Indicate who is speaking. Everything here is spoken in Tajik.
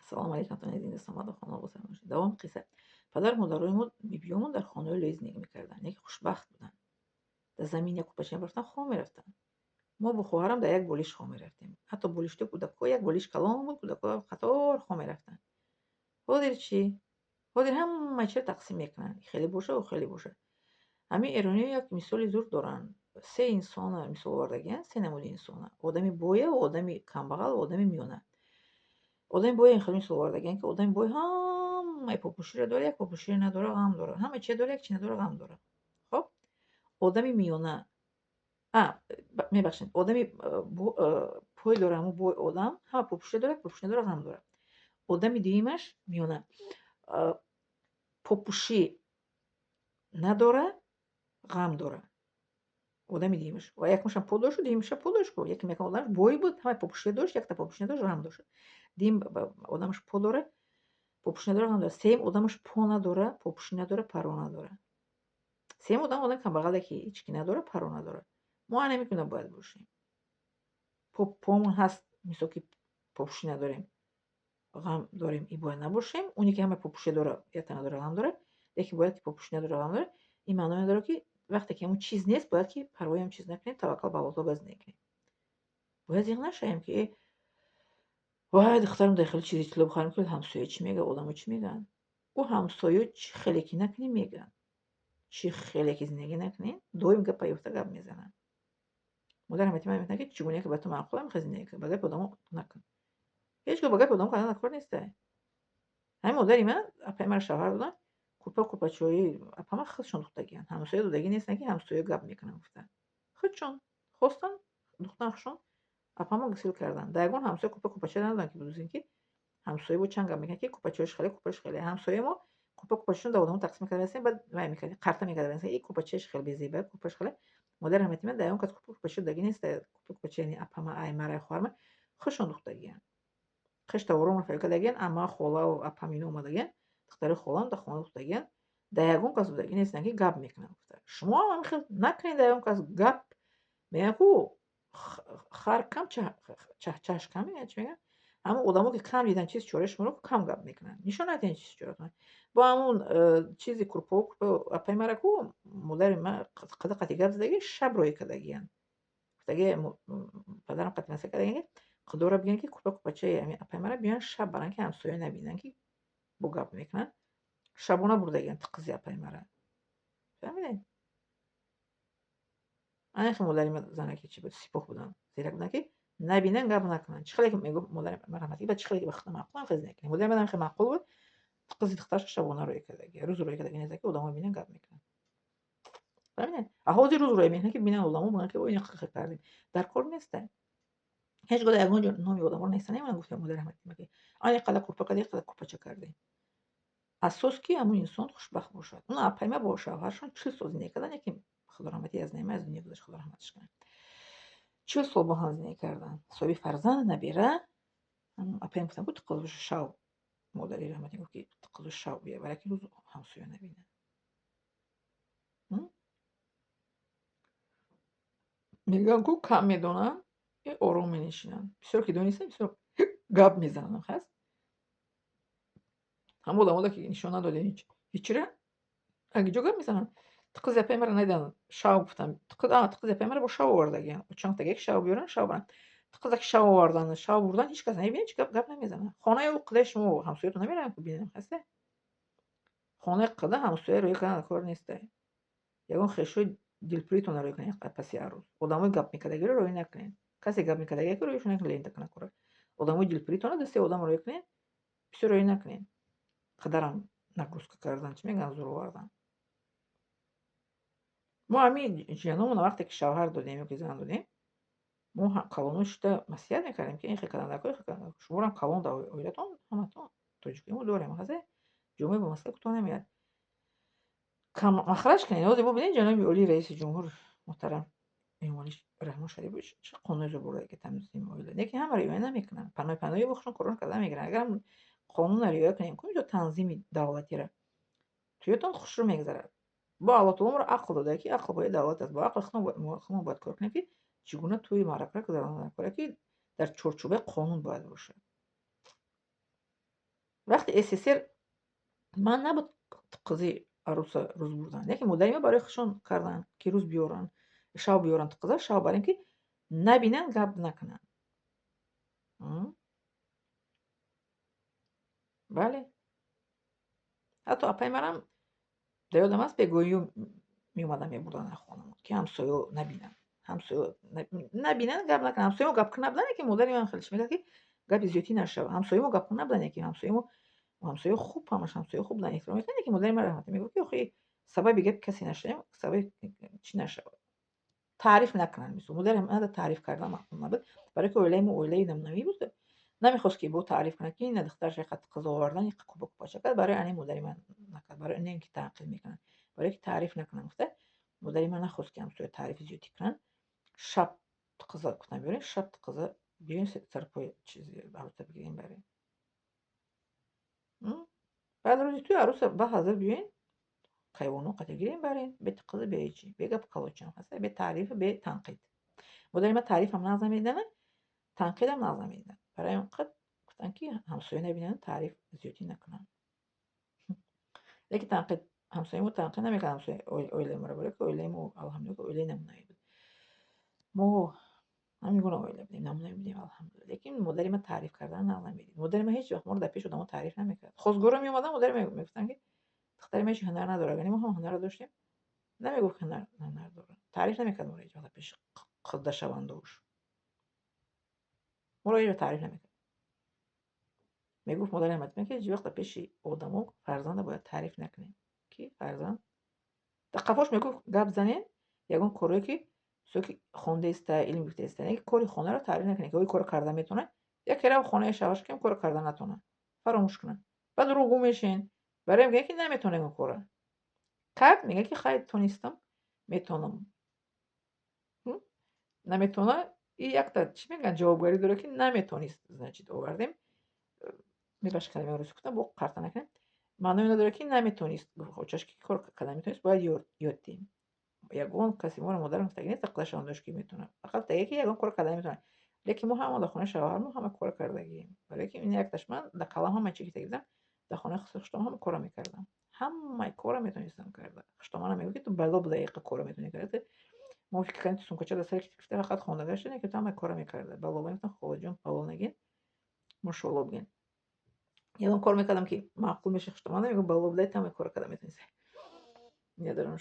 Speaker 1: Салому алейкум, атони зинда самада хона бошед. Давоми қисса. Падару модарои мо, бибиёмон дар хонаҳои лоӣ зиндагӣ мекарданд, яке хушбахт буданд. Дар замин як кӯпача мебарафтанд, хоб мерафтанд. Мо бо хоҳарам дар як болиш хоб мерафтем. Ҳатто болиштои кӯдакҳо як болиш калон буд, кӯдакҳо қатор хоб мерафтанд. Ҳозир чӣ? Ҳозир ҳама чиро тақсим мекунанд. Хеле боша, ӯ хеле боша. Ҳамин эрониҳо як мисоли зур доранд. Се инсона мисол овардагиянд, се намуди инсона. Одами боя, одами камбағал ва одами миёна. Одами боя ин хеле мисол овардагиянд, ки одами бой ҳамаи попӯширо дорад, як попӯширо надорад, ғам дорад. Ҳама чиро дорад, як чи надорад, ғам дорад. Хоб? Одами миёна, мебахшед, одами пой дора, ҳамун бой одам ҳама попӯширо дорад, попӯшӣ надорад, ғам дорад. Одами дуюмаш миёна попӯшӣ надорад, ғам дорад. Одами дуюмаш. Ва якумашам по дошту, дуюмашам по дошт ку. Яке мекунад, одамаш бой буд, ҳамаи попӯширо дошт, якта попӯшӣ надошт, ғам дошт. Дуюм одамаш по дорад, попӯшӣ надорад, ғам дорад. Сеюм одамаш по надорад, попӯшӣ надорад, парво надорад. Сеюм одам одами камбағале, ки ҳеҷ ки надорад, парво надорад. Мо ана мекунем, бояд бошем. Помон ҳаст, мисол ки попӯшӣ надорем, ғам дорем, и бояд набошем. Оне ки ҳама попӯшӣ дорад, якта надорад, ғам дорад. Яке бояд ки попӯшӣ надорад, ғам дорад. Ин маъно надорад, ки вақте ки ҳамун чиз нест, бояд ки парвои ҳам чиз накунем, таваккал ба Аллоҳ бояд зиндагӣ кунем. Бояд зиқ нашавем, ки вай, духтарам, дар хеле чизи тилло бихарем, ки ҳамсоя чӣ мегӯяд, одамо чӣ мегӯянд. Ӯ ҳамсоё чӣ хеле ки накунӣ, мегӯянд. Чӣ хеле ки зиндагӣ накунӣ, доим гапа ёфта гап мезананд. Модарам эҳтимол мекунад, ки чӣ гуна ки ба ту маъқул, ҳамин хел зиндагӣ кун, ба гапи одамо накун. Ҳеҷ гоҳ ба гапи одамо кардан кор нестай. Ҳамин модари ман апаи маро шавҳар доданд, кӯрпа кӯрпачаҳои апама худшон духтагиянд. Ҳамсоя додагӣ нестанд, ки ҳамсоя гап мекунанд гуфта. Худшон хостанд, духтан хушон апама гусел карданд. Дар ягон ҳамсоя кӯрпа кӯрпача надоданд, ки бидузем, ки ҳамсоя бо чанд гап мекунад, ки кӯрпачаҳояш хеле, кӯрпааш хеле. Ҳамсояи мо кӯрпа кӯрпачашон дар одамо тақсим мекарда, баъд вай мекард, қарта мекарда, и кӯрпачааш хеле безеба, кӯрпааш хеле. Модари раҳмати ман дар ягон кас кӯрпа кӯрпача додагӣ нест, кӯрпа кӯрпача яъне апама, ай мара, хоҳарма худшон духтагиянд. Хеш таворон фаё кардагиянд, амма, холаву апам ино омадагиянд, духтари холам дар хона духтагиянд. Дар ягон кас додагӣ нестанд, ки гап мекунанд гуфта. Шумо ҳам ҳамин хел накунед, дар ягон кас гап мегӯянд ку, хар кам, чаҳчаҳаш кам мегӯянд, чӣ мегӯянд? Ҳамон одамо ки кам дидан чиз чораи шуморо, кам гап мекунанд. Нишон надиҳед чизи чоратон. Бо ҳамун чизи кӯрпаҳо, кӯрпа апаи мара ку, модари ман қада қати гап задагӣ, шаб роҳӣ кардагиянд. Гуфтаги падарам қати насиҳат кардагиянд, ки худоро бигӯянд, ки кӯрпа кӯрпачаи ҳамин апаи мара биёянд, шаб баранд, ки ҳамсоя набинанд, ки бо гап мекунанд. Шабона бурдагиянд қизи апаи мара. Фаҳмидед? Ана хел модари ман занаки чӣ буд, сипоҳ буданд, зирак буданд, ки набинанд, гап накунанд. Чӣ хеле ки мегуфт модари ман раҳматӣ, баъд чӣ хеле ки ба худам маъқул, ҳам хел зиндагӣ кунем. Модари ман хеле маъқул буд, қизи духтарашро шабона рӯя кардагия. Рӯз рӯя кардагӣ нест, ки одамо бинанд, гап мекунанд. Фаҳмидед? А ҳозир рӯз рӯя мекунанд, ки бинанд одамо, бигӯянд, ки ой, ин хел кардем. Дар кор нестай. Ҳеҷ гоҳ дар ягон ҷо номи одаморо нестан, намемонанд, гуфтам модари раҳматӣ, ки ана ин қадар кӯрпа кардем, ин қадар кӯрпача кардем. Асос, ки ҳамун инсон хушбахт бошад. Он апаи ман бо шавҳарашон 40 сол зиндагӣ карданд, яке худо раҳматӣ аз неъма аз дунё гузашт, худо раҳматаш кунад. 40 сол бо ҳам зиндагӣ карданд. Соҳиби фарзанд, набера. Апаям гуфтам, ку тиққизу шав. Модари раҳматӣ гуфт, ки тиққизу шав бия, валеки рӯз ҳамсоя набинад. Мегӯянд ку, кам медонанд, ором менишинанд. Бисёр ки донистанд, бисёр гап мезананд, ҳаст? Ҳамон одамода ки нишон надодем ҳечира, агиҷо гап мезананд. Тиққизи апаи маро надиданд, шав гуфтам. Тиққизи апаи маро бо шав овардагиянд. Очам гуфтагия, ки шав биёранд, шав баранд. Тиққиза ки шав оварданд, шав бурданд, ҳеҷ кас намебинад, ҳеҷ гап намезанад. Хонаи ӯ қидаи шумо ҳамсоятон намераванд ку бинанд, ҳасте? Хонаи қида ҳамсоя рӯя кардан кор нестай. Ягон хешои дилпуритонро рӯя кунед паси арӯз. Одамои гап мекардагиро рӯя накунед. Касе гап мекардагие, ки рӯяшон накунед, лента кунад кора. Одамои дилпуритонро ду се одам рӯя кунед, бисёр рӯя накунед. Қадарам нагрузка кардан, чӣ мегӯянд, зӯр овардан. Мо ҳамин ҷияномона вақте ки шавҳар додем ё ки зан додем, мо калоно шуда маслиҳат мекардем, ки ин хел кардан даркор, ин хел кардан. Шуморам калон дар оилатон, ҳаматон тоҷикои мо дорем, ҳазе? Ҷомеа бо масъала кӯтоҳ намеояд. Кам махраҷ кунед. Ҳозир бубинед, ҷаноби олии раиси ҷумҳур муҳтарам Эмомалӣ Раҳмон Шарипович чӣ қонуне зур бурда, ки танзими оила. Лекин ҳама риоя намекунанд. Панои панои бо худшон корон карда мегиранд. Агар қонунро риоя кунем, куҷо танзими давлатиро, туётон хушрӯ мегузарад. Бо Аллоҳ таоло моро ақл додааст, ки ақл бояд давлат аст. Бо ақли худмон бояд кор кунем, ки чӣ гуна тӯи маъракаро гузарондан, ки дар чорчӯбаи қонун бояд бошад. Вақте СССР ман набуд қизи арӯса рӯз бурдан, лекин модари ман барои худшон карданд, ки рӯз биёранд, шав биёранд, қиза шав барем, ки набинанд, гап накунанд. Бале, ҳатто апаи манам дар ёдам аст, бегоҳиё меомаданд, мебурданд аз хонамон, ки ҳамсоё набинанд, ҳамсоё набинанд, гап накунанд. Ҳамсоямо гапкун набуданд, лекин модари ман хеле чӣ мекард, ки гапи зиёдтӣ нашавад. Ҳамсоямо гапкун набуданд, лекин ҳамсоямо ҳамсояи хуб, ҳамаш ҳамсояи хуб буданд, эҳтиром мекарданд, лекин модари ман раҳматӣ мегуфт, ки охи, сабаби гапи касе нашавем, сабаби чӣ нашавад, таъриф накунанд. Мисол, модари ман таъриф кардан маъқул набуд, барое ки оилаи мо оилаи намунавӣ буд. Намехост, ки бо таъриф кунад, ки ина духтараш яқад қиз овардан, кӯпа кӯпача кард. Барои ани модари ман накард, барои не ки танқид мекунанд, барое ки таъриф накунанд гуфта, модари ман нахост, ки ҳамсоя таърифи зиёдтӣ кунанд. Шаб қиза гуфтан, биёрем, шаб қиза биёем, сарпои чизи арӯса бигирем, барем. Баъд рӯзи тӯи арӯса ба ҳазир биёен, кайвоно қати гирем, барем, бе қиза, бе ҳечи, бе гапу калочам ҳаста, бе таърифу бе танқид. Модари ман таърифам нағз намедиҳанд, танқидам нағз намедиҳанд. Барои он қад гуфтанд, ки ҳамсоя набинанд, таъриф зиёдтӣ накунанд. Лекин танқид, ҳамсояи мо танқид намекард ҳамсоя оилаи моро, барое ки оилаи мо, алҳамдулилла, оилаи намунавӣ буд. Мо ҳамин гуна оила будем, намунавӣ будем, алҳамдулилла. Лекин модари ман таъриф кардан нағз намедид. Модари ман ҳеҷ вақт моро дар пеши одамо таъриф намекард. Хостгоро меомаданд, модари ман мегуфтанд, ки духтари ман ҳеҷ ҳунар надорад. Яъне мо ҳам ҳунарро доштем, намегуфт, ки ҳунар дорад. Таъриф намекард моро ҳеҷ вақт дар пеши қиддашавандаош. Моро ҳеҷ вақт таъриф намекард. Мегуфт модари раҳматӣ, ки ҳеҷ вақт дар пеши одамо фарзанда бояд таъриф накунем, ки фарзанд дар қафош, мегуфт, гап занем ягон корое, ки ки хондаиста, илм гирифтаиста, не ки кори хонаро таъриф накунем, ки ой, корро карда метавонад. Яке рав хонаи шавҳараш, ки корро карда натавонад, фаромӯш кунад, баъд дурӯғгӯ мешен. Барои мегӯяд, ки наметавонем он корро кард, мегӯяд, ки хай, тонистам, метавонам. Наметавона и якта чӣ мегӯянд, ҷавобгарӣ дорад, ки наметонист, значит, овардем. Мебахшед, калимаи русӣ гуфтам, бо қарта накунем. Маънои надорад, ки наметонист, очаш ки кор карда наметонист, бояд ёд диҳем. Ягон касе моро, модарам гуфтагӣ нест, ақлашон дошт, ки метавонад, фақат гуфтагӣ, ки ягон кор карда наметавонад. Лекин мо ҳама дар хонаи шавҳармо ҳама кора кардагием, барое ки ин якташ ман дар қалам ҳама чи гирифта будам, дар хонаи хуштома ҳама кора мекардам, ҳамаи кора метавонистам карда. Хуштомана мегуфт, ки ту бало буда, иқа кора метавонӣ карда. Мо фикр кардем, ту сумкача дар сари гирифта, фақат хонда гашта, ки ту ҳамаи кора мекарда. Бало мегуфтам, холаҷон, бало нагин, мошоалло бигин. Ягон кор мекардам, ки маъқул меши, хуштомана мегуфт, бало буда, ҳамаи кора карда метавонисти. Недорам.